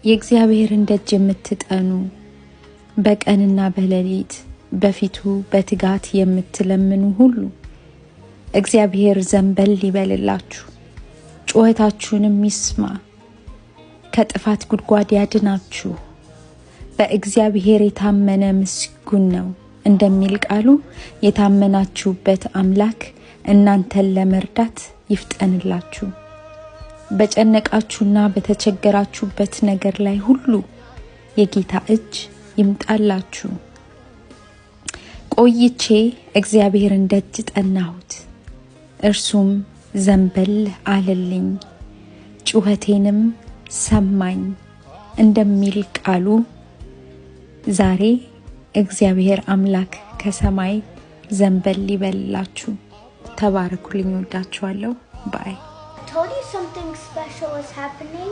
የእግዚአብሔርን ደጅ የምትጠኑ፣ በቀንና በሌሊት በፊቱ በትጋት የምትለምኑ ሁሉ እግዚአብሔር ዘንበል ይበልላችሁ፣ ጩኸታችሁንም ይስማ፣ ከጥፋት ጉድጓድ ያድናችሁ። በእግዚአብሔር የታመነ ምስጉን ነው እንደሚል ቃሉ የታመናችሁበት አምላክ እናንተን ለመርዳት ይፍጠንላችሁ። በጨነቃችሁና በተቸገራችሁበት ነገር ላይ ሁሉ የጌታ እጅ ይምጣላችሁ። ቆይቼ እግዚአብሔርን ደጅ ጠናሁት፣ እርሱም ዘንበል አለልኝ፣ ጩኸቴንም ሰማኝ እንደሚል ቃሉ ዛሬ እግዚአብሔር አምላክ ከሰማይ ዘንበል ይበልላችሁ። ተባረኩልኝ። ወዳችኋለሁ። Bye. Told you something special was happening.